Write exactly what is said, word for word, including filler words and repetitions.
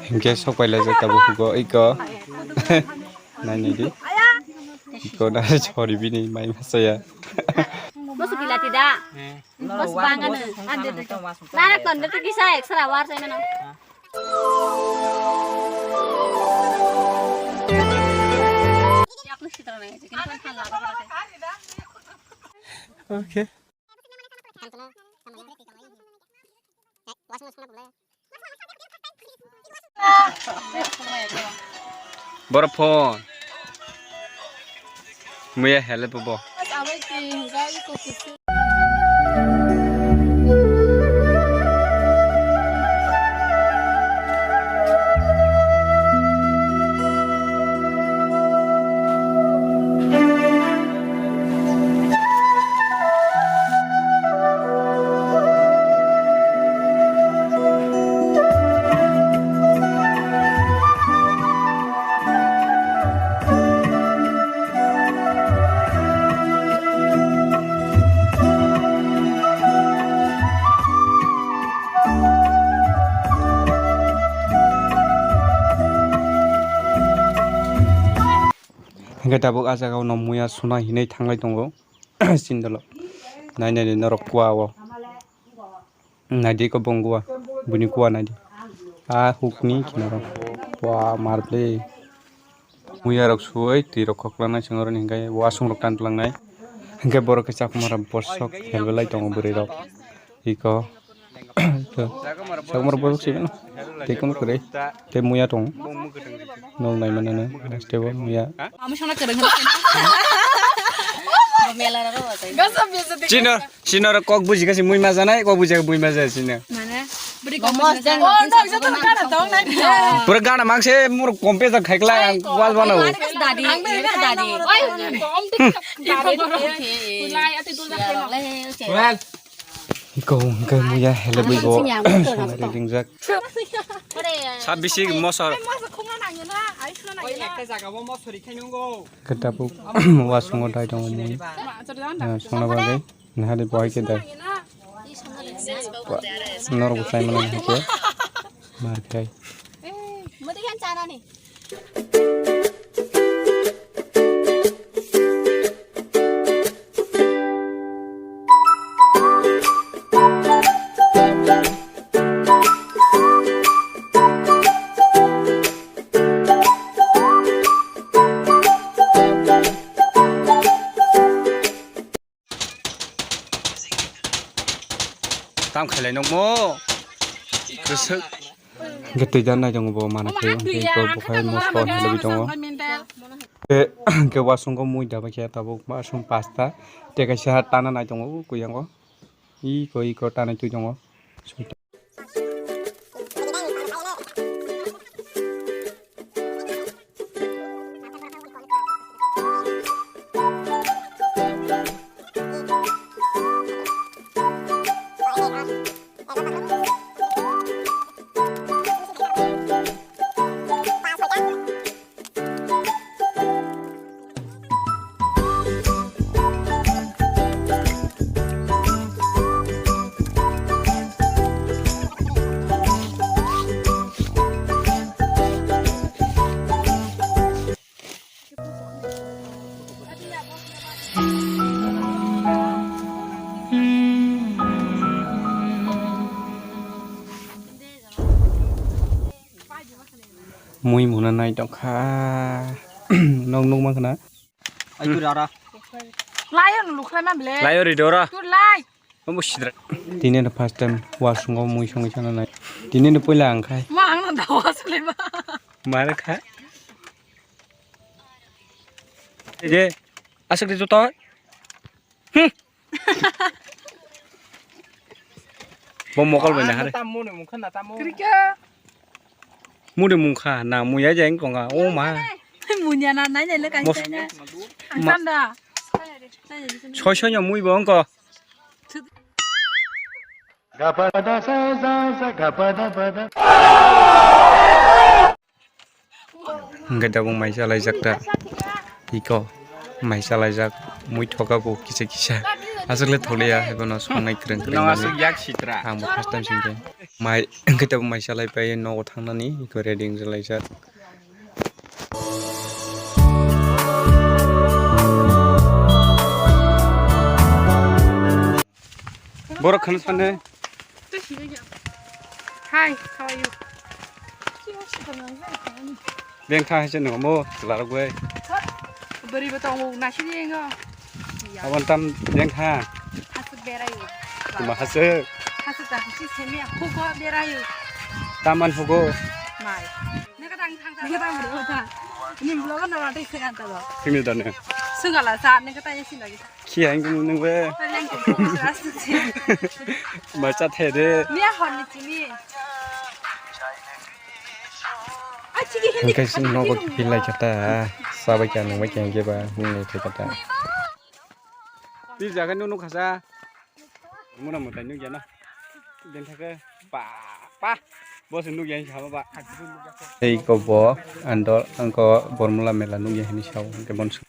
Hingke sok pai laijak tabuk hugo iko. Nai nai di. Iko na chori bini mai masaya. Musu pilati da. Musu bangano. Ande de. Nara ton de kisa extra war sai mano. Okay. Boro phone. Muya hele bobo. Hingke tabuk ah jagao no muya suna hinui thanglai tongo. Sindolo. Nai nai norok kua o. Naidi ko bongua, bini kua naidi. A hukni kinaro. Wa marble. Muya rok suwai twi rok khoklangnai sengoroni hingke wasung rok tan tlangnai. Hingke borok khe chakma rok bosok helbelai tongo bwrwi rok. Iko. Chakma rok bosok sibino. Tei kono kwrwi. Tei muya tongo. Nok nai manano. Tei bo muya. Chino. Sinoro kok buji kasi mui maja nai, kok buji mui maja sino. Mane, beri kok buji kasi. Oh, no, itu tuh kan ada tahu nai. Pura gana mangse mur kompe ta khaikla wal bana. Dadi, dadi. Oi, kom tik dadi. Kulai ati dul dah. Well. Iko hingke muya hele bui bo. Sari ringjak. Sabisi mosor. Masa khumna nangya na, ai suna nangya na. Oi, ekta jaga bo mosori khai nungo. Ketapuk wasungo dai tongo mui. Sona bagwi. Nahari bo hai khe dai. Norok bo chaimano hai khe. Mar khai. Tam khailai nokmo. Kwswk. Hingke twi dan nai tongo bo mana khe hingke iko bukhai moso helwi tongo. Hingke wasung o mui daba khe tabuk wasung pasta tei kaisa tana nai tongo o kuyango. Iko iko tana twi tongo. Mui muna nai tongkha. Nok nukma khna. Ai tu rara. Layo no lukhlai ma ble. Layo ri dora. Tu lai. Omo sidra. Tini no first time wasung o mui songwi sana nai. Tini no poila ang khai. Ma ang no dawa sule ma. Mare kha. Ege. Asuk di joto. Hmm. Bo mokol bai na hare. Tamo ne mukha na tamo. Krika. Mudi mungkha na muya jeng tonga o ma. Munya na nai nai le kai mos- kai na. Ang ma- tanda. Soi soi no mui bo ongko. Hingke tabuk mai chalaijak ta. Iko mai chalaijak mui thoka bo kisa kisa. Aswk le tholiya, haibono songnai kwrwng kwrwng Nang mani. Aswk yak sitra. Ang bo first time singkhe. Mai, hwnkhe tabuk mai salai pai nogo thangnani, iko ready wnglaijak. Borok khana sane. Hi, how are you? Bengkha hai se nungmo larok bai. Bari ba tongo nasi yengo. Abon tam bengkha. Hasu berayo. Kuma hasu. Hasu ta hasu semi hugo berayo. Taman hugo. Mai. Neka tang tang tang. Neka tang bro ta. Ini vlog na rate se kan ta lo. Sini dane. Sugala sa neka ta yesi lagi. Khi ang nung be. Macha the de. Miya hon ni chini. Hingke sini nogo kiphil lai kha ta, chabai kha nungbai kha hingke ba nung lai kha ta. Pi jaga nung nung khasa. Muna mutai nung jana. Den thake pa pa. Bo se nung yang sama ba. Tei ko bo andor angko Bormula mela nung yang ni sao hingke bonsu.